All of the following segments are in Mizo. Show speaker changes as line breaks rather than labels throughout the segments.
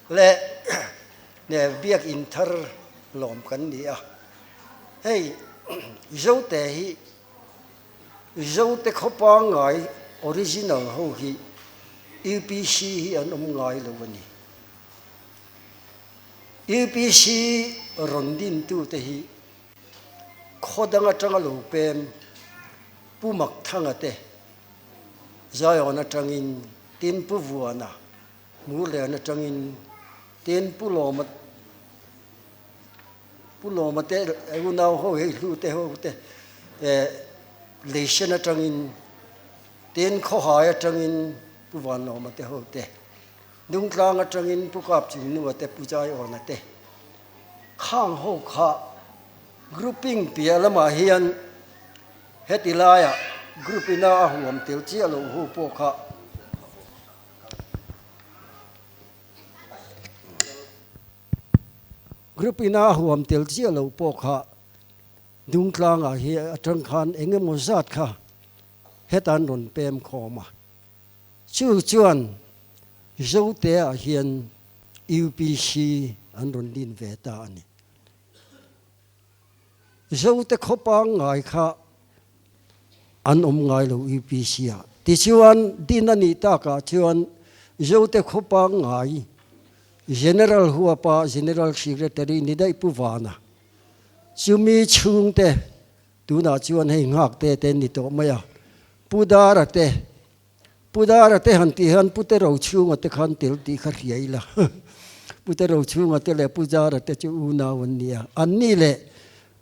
Le ne biakin thar lawm kan ni a, hei Zote hi Zote khaw pangngai original ho hi UPC hi an awm ngai lo a ni. UPC rawn dintute hi khaw dang atanga lo pem Pu Makthanga te Zion atangin tin Pu Vuana Murlian atangin tin Pu Lawma Pu Lawma te unau ho hei hlu te ho te Leisen atangin tin Khawhai atangin Pu Vanlawma te ho te Dungtlang atangin Pu Kap Chungnua te Pu Jaiawna te khang ho kha grouping piah lamah hian heti laiah group ina a huam tel chiah loh ho pawh kha group ina a huam tel chiah loh pawh kha Dungtlangah hi atang khan eng emaw zat kha heta an rawn pem khawm a. Chu chuan Zote-ah hian UPC an rawn din ve ta a ni. Zote khaw pangngai kha an awm ngai lo UPC-ah. Tichuan din a nih takah chuan Zote khaw pangngai General huapa General Secretary ni daih Pu Vana chumi chhungte Tunah chuan hei nghak te te ni tawh mai a, Pu Dara te, Pu Dara te han tih hian Pu Te Rochhunga te khan tel tih kha hria ila, Pu Te Rochhunga te leh Pu Dara te chu unau an ni a, an ni leh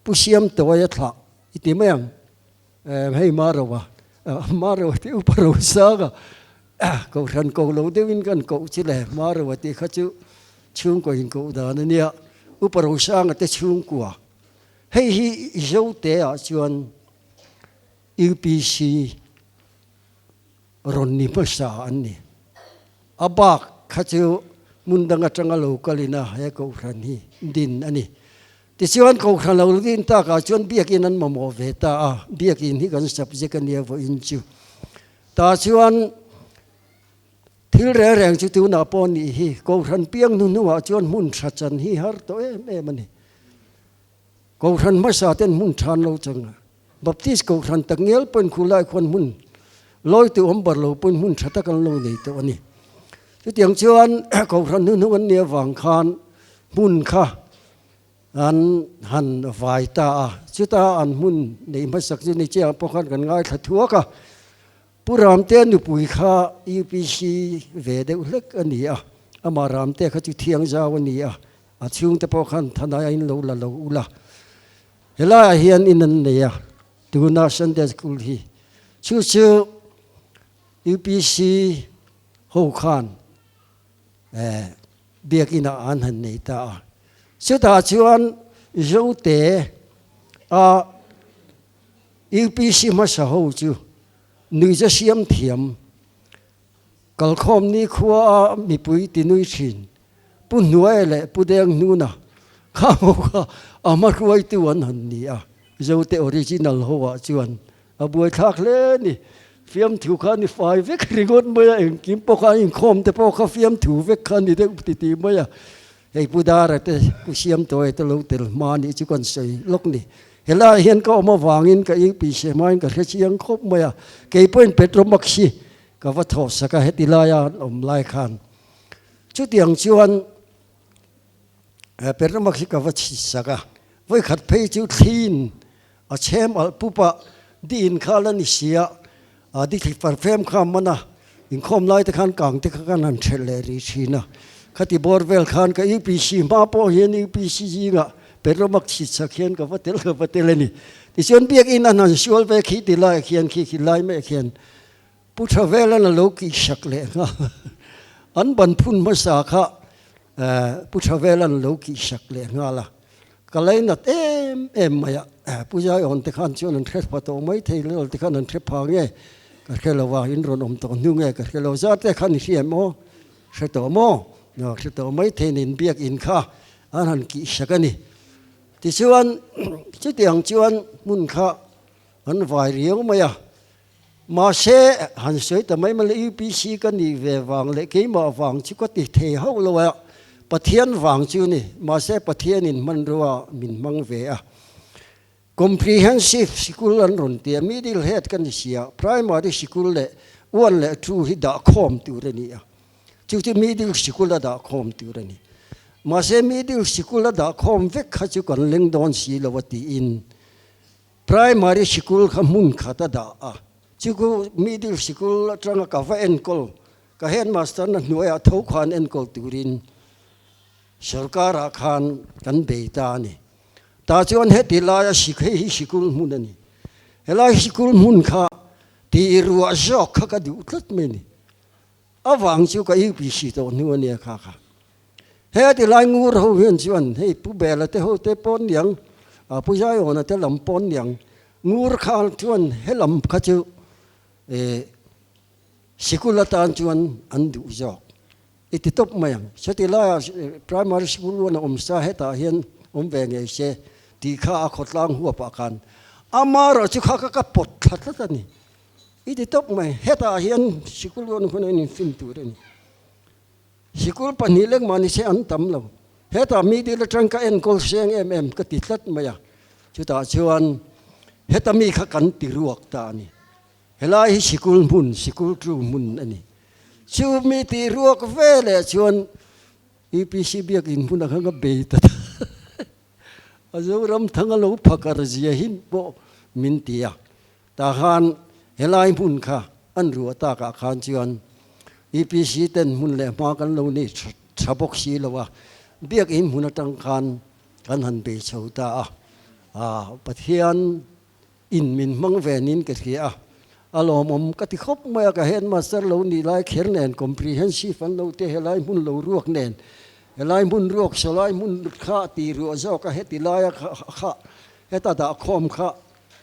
Pu Siamtawia thlah i ti mai ang, hei Maroa, Maroa te upa Rosanga, Kohhran ko lo deuhin kan koh chu le, Maroa tih kha chu chhungkaw inkoh dan a nia, Upa Rosanga te chhungkua. Hei hi Zote ah chuan UPC rawn ni hmasa an ni. A bak kha chu hmun dang atanga lo kalin a he kohhran hi din a ni. Tichuan kohhran lo din takah chuan biakin an mamawh ve ta a, biakin hi kan subject a nia vawiin chu. Tah chuan thil reng reng chu tunah pawh nih hi kohhran piang hnu hnuah chuan hmun tha chan hi har tawh em em a ni. Kohhran hmasa ten hmun than lo chang a, Baptist kohhran tak ngial pawhin khu lai khuan hmun lawi tu awm bar lo pawhin hmun tha tak an lo nei tawh a ni. Chutiang chuan kohhran hnuhnung an nih avang khan hmun kha an han vai ta a, chuta an hmun neih hmasak chu ni chiang pawh khan kan ngaithla thuak a. Pu Ramtea nupui kha UPC ve deuh hlek a ni a, amah Ramtea kha chu thiang zau a ni a, A chhungte pawh khan thanai a in lo la lo ula. Helaiah hian in an nei a, tuna Sunday School hi. Chu chu UPC ho khan biakinah an han nei ta a. Chutah chuan Zote a UPC hmasa ho chu nuihza siam thiam Kalkhawm ni khua a mipui ti nui thin. Pu Hnuaia leh Pu Deng Hnuna kha ho kha a hma hruaitu an han ni a, Zote original ho ah chuan a buaithlak hle ni. Fiamthu kha ni fai vek ringawt mai a, engkim pawh kha an inkhawm te pawh kha fiamthu vek kha ni deuh ti ti mai a. Hei Pu Dara te, Pu Siamtawia te lo tel hma nih chu kan sawi lawk ni. Helaiah hian ka awm avangin ka UPC hmain ka hre chiang khawp mai a, kei pawhin Petromax hi Ka va thawh sak a, heti laia an awm lai khan chutiang chuan Pernamak hi ka va chhit sak a, vawikhat phei chu thliin a chhem alh pup a, di inkhal a ni si a, di thli farfem kha a man a, inkhawm lai te khan kang te kha kan han ṭhelh leh rih ṭhin a, khati bawr vel khan ka UPC hma pawh hian UPC zingah Pernamak chhit sak hian ka va tel ka va tel a ni. Tichuan biakinn an han sual ve khi ti laiah khian khi khi lai maiah khian Pu Thavelan a lo kihsak leh nghal. An ban phun hmasa kha Pu Thavelan a lo kihsak leh nghal a. Ka lainat em em mai a, Pu Zaiawn te khan chuan an hre pha tawh mai thei lo te khan an hre pha nge ka hre lo a, in rawn awm tawh hnu nge ka hre lo. Zar te khan i hria em aw? Hre tawh maw? Hre tawh mai thei nen biakinn kha an han kihsak a ni. Tichuan chutiang chuan hmun kha an vai riau mai a. Mahse, han sawi ta mai mai le, UPC ka nih ve vang leh keimah vang chu ka ti thei hauh lo a. Pathian vang chu ni, mahse Pathianin hmanrua min hmang ve a. Comprehensive sikul an rawn ti a, middle head ka ni sia, primary sikul leh one leh two hi dah khawm tur a ni a, chu chu middle sikul a dah khawm tur a ni. Mahse middle sikul a dah khawm vek kha chu kan leng dawn si lo a tiin Primary sikul kha hmun khat a dah a, chu ku middle sikul atanga ka va enkawl, ka headmaster na hnuaiah tho khan enkawl turin sorkarah khan kan bei ta a ni. Tah chuan heti laia sik hei hi sikul hmun a ni. Helai sikul hmun kha tih ruah zawk kha ka duh tlat mai a ni. A vang chu ka UPC tawh hnu a nia kha kha. He ti lai ngur ho hian chuan hei Pu Bela te ho te pawn niang, Pu Zaiawna te lam pawn niang, ngur kha chuan he lam kha chu sikul atan chuan an duh zawk. I ti tawp mai ang. Chutih laiah primary school luan a awm sa hetah hian awm ve ngei se tih kha a khawtlang huapah khan amaherawh chu kha kha ka pawt thla tlat a ni. I ti tawp mai, hetah hian sikul rawn hun a infin tur a ni. Sikul pahnih lek mah ni se an tam lo. Hetah mi dil atang ka enkawl seng em em ka ti tlat mai a, chutah chuan heta mi kha kan ti ruak ta a ni. Helai hi sikul hmun, sikul tu hmun a ni. Chu mi ti ruak veleh chuan UPC biakin hmun ang kha bei ta ta. A Zoram thang a lo phakar zia hi pawh min ti a. Tah khan helai hmun kha an ruah takah khan chuan UPC ten hmun leh hma kan lo nei tha bawk si lo a, biakinn hmun atang khan kan han bei chho ta a. Pathian in min hmang ve niin ka hria a, a lawmawm ka ti khawp mai a, ka headmaster lo nih lai kher nen comprehensive an lo te helai hmun lo ruak nen helai hmun ruak sawlai hmun kha tih ruah zawk a heti laia kha heta dahkhawm kha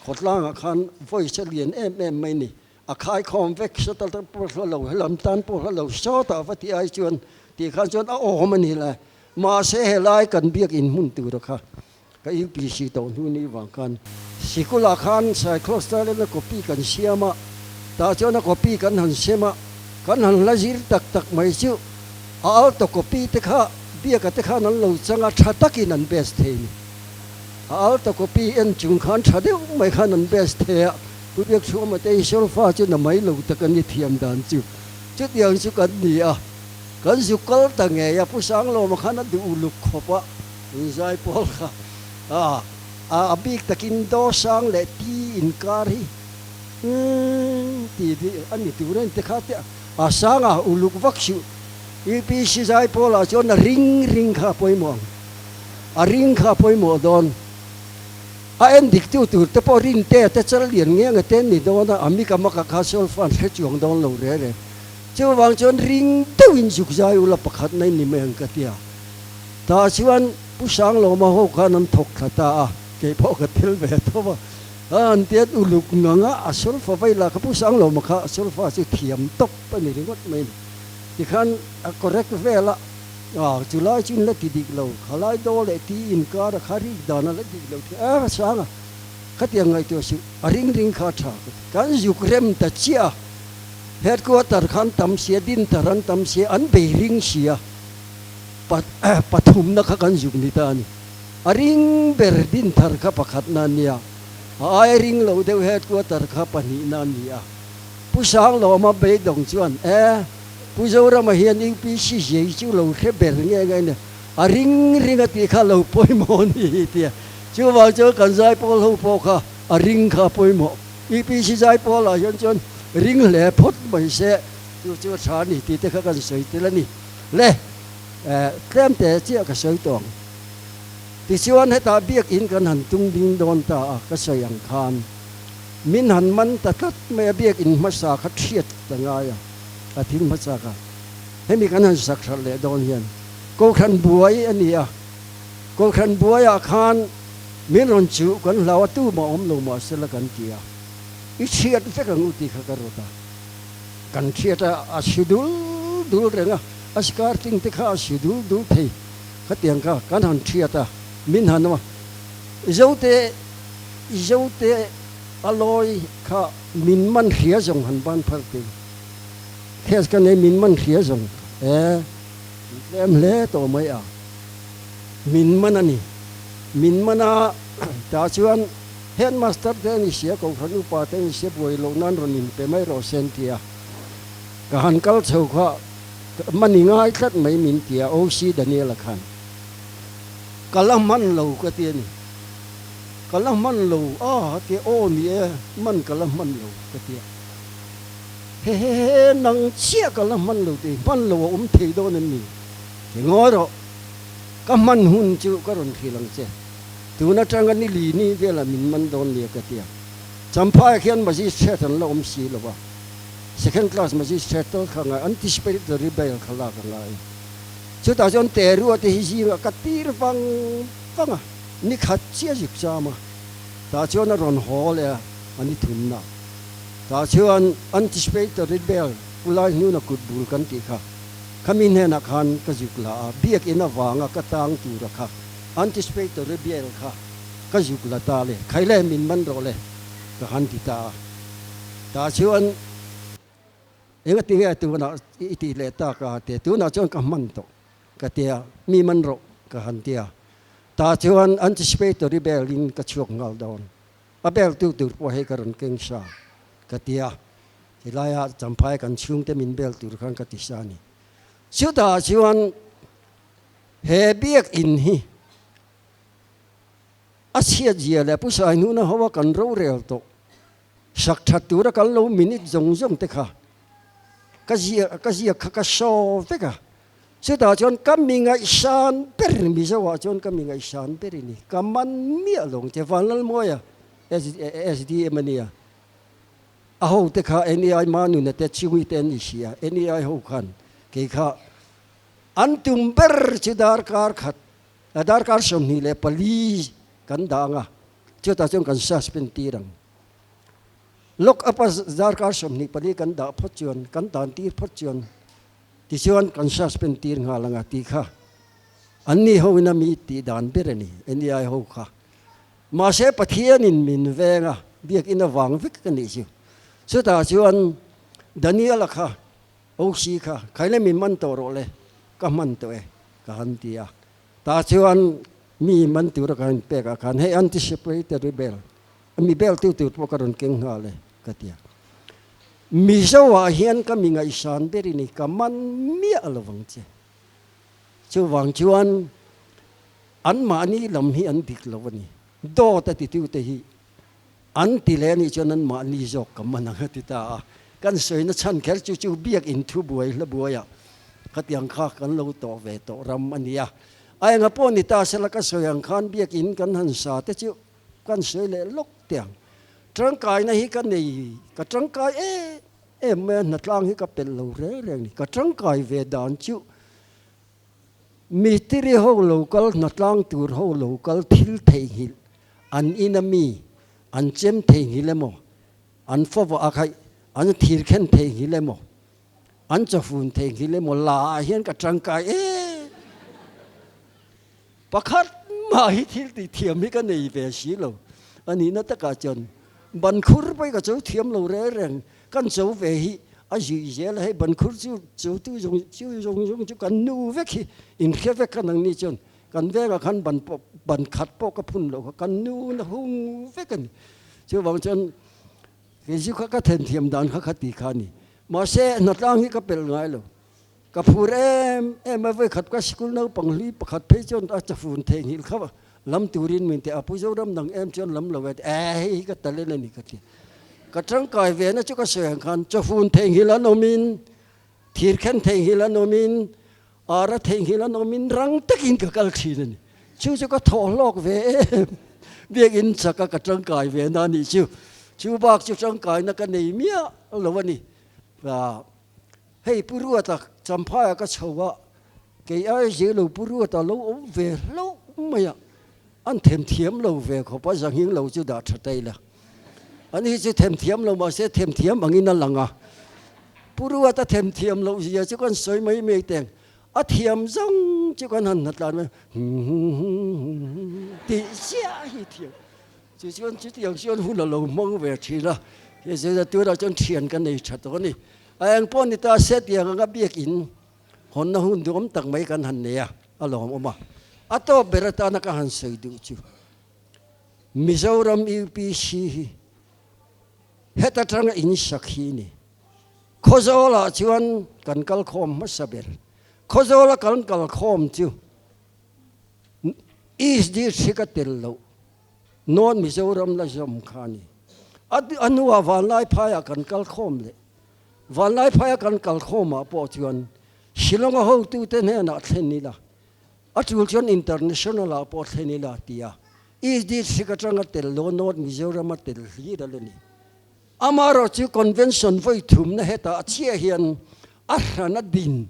Khawtlangah khan voice a lian em em mai ni. A khaikhawm vek sawta ta pawh hla lo, helam tan pawh hla lo, sawtah va tih ai chuan tih khan chuan a awm a ni le. Mahse helai kan biak in hmun tura kha ka UPC tawh hnu ni vang khan sikulah khan Cyclostyle-na copy kan siam a, tah chuan a copy kan han sem a, kan han hla zir tak tak mai chu a alto copy te kha biaka te khan an lo chang a, tha takin an best thei ni. A alta copy en chung khan tha deuh mai khan an best thei a, Pu Biakchhuama te hi solfa chu na mai lo tak a ni thiam dan chu. Chutiang chu kan ni a, kan zu kal ta ngei a, Pu Sanglawma khan a duh uluk khawp a, inzai pawl kha a a bik takin Do Sang leh Ti inkar hi ti a ni tur a ni te kha te a sang a uluk vak suh. UPC zai pawlah chuan a ring ring kha a pawimawh ang. A ring kha a pawimawh dawn. A en dik tu tur te pawh rin te te chal lian nge nge te an ni dawn a, a mika maka kha solfa an hre chuang dawn lo re re. Chuvang chuan ring deuhin zuk zai ula pakhat na in ni mai ang ka ti a. Tah chuan Pu Sanglawma ho khan an thawk thla ta a, kei pawh ka tel ve tho a. A an tiat uluk ngang a, a solfa vai lah kha Pu Sanglawma kha solfa chu thiam tawp a ni ringawt mai a ni. Tikhan a correct vel a, ah chu lai chu in la ti dik lo, kha lai daw leh ti inkar a kha rik dan a la dik lo thei a, sang a, khatiang ngaihtuah suh, a ring ring kha a tha ka ti. Kan zuk rem ta chiah a, headquarter khan tam sia, dinthar an tam sia, an bei ring sia, pathumna kha kan zuk ni ta a ni. A ring ber dinthar kha pakhatna an nia, a aia ring lo deuh headquarter kha pahnihna an ni a. Pu Sanglawma beidawng chuan, E, Pu Zorama hian UPC zia chu lo hre ber nge nge nia, a ring ring a tih kha lo pawimawh a ni hi tia. Chuvang chuan kan zaipawl ho pawh kha a ring kha a pawimawh. UPC zaipawlah hian chuan ring hle phawt mai se, chu chu a tha a ni tih te kha kan sawi tel a ni. Le, tlem te chiah ka sawi tawh ang. Tichuan hetah biakinn kan han tung ding dawn ta a, ka sawi ang khan. Min han man ta tlat mai a, biakinn hmasa kha thiat ta ngai a, a thil hmasa kha hemi kan han sak hralh leh dawn hian Kohhran buai a ni a, Kohhran buaiah khan min rawn chuh kan hlau a, tumah awm lo mah sela kan ti a, i thiat vek ang u tih kha ka rawt a, kan thiat a, a su dul dul reng a, a skirting te kha a su dul dul thei khatiang kha kan han thiat a, min han awm a, Zote. I zote a lawi kha min man hria zawng han ban phar teh. Case ka nei min man hria zawng e. Tlem hle tawh mai a, min man a ni. Min man a, tah chuan headmaster te a ni sia, Kohhran upa te a ni sia, buai loh nan rawn inpe mai rawh se an ti a. Ka han kal chho kha man i ngai tlat mai min ti a, OC Daniel-a khan. Ka la hman lo ka ti a ni. Ka la hman lo a ti a, aw ni e, man ka la hman lo ka ti a. Hehehe nang chiah ka la hman lo tih hman lo a awm thei dawn em ni? Ti ngawi rawh, ka hman hun chu ka rawn hrilh ang che. Tun atanga ni li ni velah min man dawn nia ka ti a. Champhaiah khian magistrate an la awm si lo va, second class magistrate tal kha ngai, anticipatory bail kha lak a ngai. Chutah chuan Terua te hi zingah ka tir vang vang a, ni khat chiah zik cham a, tah chuan a rawn haw leh a, a ni thumna. Tah chuan anticipatory bail pu lai hnuna kut bul kan tih kha khami hnenah khan ka zuk la a, biakinn avanga ka tang tura kha anticipatory bail kha ka zuk la ta le, khai le min man rawh le ka han ti ta a. Tah chuan engati nge tunah i tih leh tak a ti a, tunah chuan ka hman tawh ka ti a, mi man rawh ka han ti a. Tah chuan anticipatory bail in ka chhuak nghal dawn. A beltu tur pawh hei ka rawn keng sa ka ti a, tilaia Champhai kan chhungte min bel tur khan ka ti sa a ni. Chutah chuan he biakinn hi a chhiat zia leh Pu Saihnuna hoa kan rorel tawh sak that tura kan lo minute zawng zawng te kha ka ziak ka ziak kha ka saw vek a. Chutah chuan ka mi ngaihsan ber Mizo ah chuan ka mi ngaihsan ber i ni. Ka man miah lo ang che. Vanlalmawia SDM a nia. A ho te kha NEI Manuna te Chungui te an ni si a. NEI ho khan kei kha an tum ber chu darkar khat darkar 24 kan dah ang a. Chutah chuan kan suspend tir ang. Lock up a darkar 24 kan dah phawt chuan kan dan tir phawt chuan Tichuan kan suspend tir nghal anga tih kha an ni ho in a mi tih dan ber a ni, NEI ho kha. Mahse Pathianin min veng a, biakinn avang vek ka nih chu. Chutah chuan Daniel-a kha, OC kha, Khaile min man tawh rawh le, ka hman tawh e, ka han ti a. Tah chuan mi man tura ka han pek ah khan hei anticipatory bail, mi bail tu tur pawh ka rawn keng nghal e, ka ti a. Mizo ah hian ka mi ngaihsan ber i ni, ka man miah lo vang che. Chuvang chuan anmahni lam hi an dik lo a ni. Dawt a titute hi an ti leh a nih chuan anmahni zawk ka man ang a ti ta a. Kan sawina chhan kher chu chu biakinn thu buai hla buaiah khatiang kha kan lo tawh ve tawh ram a ni a. A enga pawh ni ta sela ka sawi ang khan biakinn kan han sa te chu Kan sawi leh lawk teh ang. Tangkaina hi ka nei, ka tangkai em em mai a, hnatlang hi ka pelh lo reng reng ni. Ka tangkai ve dan chu mitiri ho lo kal, hnatlang tur ho lo kal thil theihnghilh, an ina mi an chem theihnghilh emaw, an fawva a khaih, an thirkhen theihnghilh emaw, an chawfun theihnghilh emaw la ah hian ka tangkai em. Pakhat mah hi thil tih thiam hi ka nei ve si lo. A nihna takah chuan ban khur pawh hi ka cho thiam lo reng reng. Kan cho ve hi a zuih zel a, hei ban khur chu chotu zawng chu zawng zawng chu kan nu vek hi inhre vek kha nangni chuan kan vengah khan ban pawh ban khat pawh ka phun loh kha kan nu na hung vek a ni. Chuvang chuan kei chu kha ka then thiam dan kha kha ti kha a ni. Mahse hnatlang hi ka pelh ngai lo. Ka phur em em a, vawikhat ka sikul naupang hlui pakhat phei chuan a chafun theihnghilh kha lam turin min ti a, Pu Zoram dang em chuan lam lo e ti, eh hei hi ka talent a ni ka ti. Ka tangkai ve na chu ka sawi ang khan chafun theihnghilh an awmin, thirkhen theihnghilh an awmin, ara theihnghilh an awmin rang takin ka kal thin a ni. Chu chu ka thawh hlawk ve em, biakinn chaka ka tangkai ve na a nih chu. Chu bak chu tangkaina ka nei miah lo a ni. Hei Pu Ruata Champhaiah ka chho a, kei ai zir lo Pu Ruata lo awm ve hlauh mai a, an themthiam lo ve khawp a, zanghing lo chu dah tha ta ila. An hi chu themthiam lo mahse themthiam angin a lang a. Pu Ruata themthiam loh zia chu kan sawi mai mai teng, a thiam zawng chu kan han hnatlan mai tih chiah hi thiam. Chu chuan chutiang chuan hun a lo hmang ve thin a, hei zirna turah chuan thian ka nei tha tawh a ni. A eng pawh ni ta se tiang anga biakinn Hawnna hun duhawm tak mai kan han nei a, a lawmawm a. A tawp ber atana ka han sawi duh chu Mizoram UPC hi heta tanga in sak hi a ni. Khawzawlah chuan kan kal khawm hmasa ber. Khawzawla kan kal khawm chu East District a tel loh North Mizoram la zawm kha a ni. A hnuah Vanlaiphaiah kan kal khawm leh. Vanlaiphaia kan kal khawmah pawh chuan Shillong-a hotute hnenah thlen ila, a tul chuan International-ah pawh thlen ila tia East District atanga tel lo North Mizoram-a tel hlir a la ni. Amaherawh chu Convention vawi thumna hetah a chhiah hian a hran a din.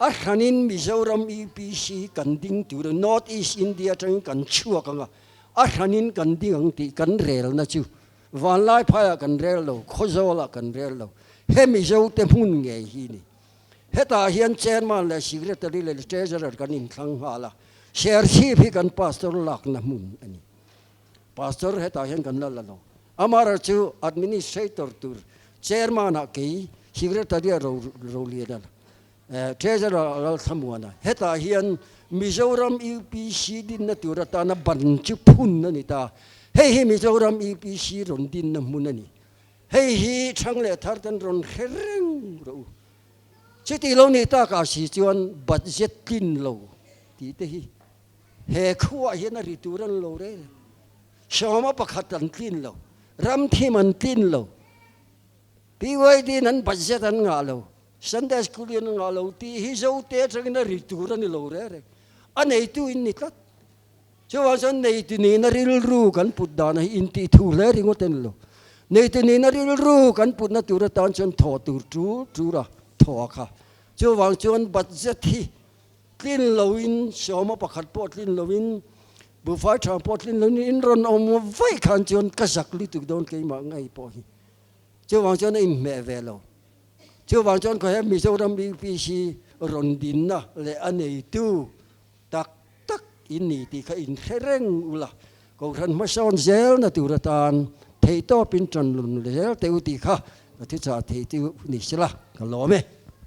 A hranin Mizoram UPC kan ding tur North East India atangin kan chhuak ang a, a hranin kan ding ang tih kan relna chu Vanlaiphaiah kan rel lo, Khawzawlah kan rel lo. He Mizote hmun ngei hi ni. Hetah hian Chairman leh Secretary leh Treasurer kan inthlang nghal a, Serchhip hi kan Pastor lakna hmun a ni. Pastor hetah hian kan la la lo. Amaherawh chu Administrator tur Chairman-ah kei Secretary-a Roliana Treasurer a Lalthlamuana. Hetah hian Mizoram UPC dinna tur atana ban chu phun a ni ta. Hei hi Mizoram UPC rawn dinna hmun a ni. Hei hi thang leh thar ten rawn hre reng rawh u. Chuti lo nih takah si chuan budget tlin lo tih te hi he khuaah hian a ri tur an lo rel. Sawma pakhat an tlin lo, ramthim an tlin lo, PYD in an budget an ngah lo. Sunday School in a ngah lo tih hi Zote atangin a ri tur a ni lo reng reng. A neitu in ni tlat. Chuvang chuan neitu nihna rilru kan put dan hi intih thu hle ringawt a ni lo. Neitu nihna rilru kan putna tur atan chuan thaw tur tul tur a thaw a kha. Chuvang chuan budget hi tlin loin sawma pakhat pawh tlin loin buhfai tha pawh tlin loin in rawn awm vaih khan chuan ka zak lutuk dawn keimah ngei pawh hi. Chuvang chuan a inhmeh ve lo. Chuvang chuan khaw he Mizoram UPC rawn dinna leh a neitu tak tak in ni tih kha inhre reng ula, Kohhran hmasawn zelna tur atan theihtawpin ṭan lun zel teh u tih kha ka thuchah thei chu ni sela ka lawm e.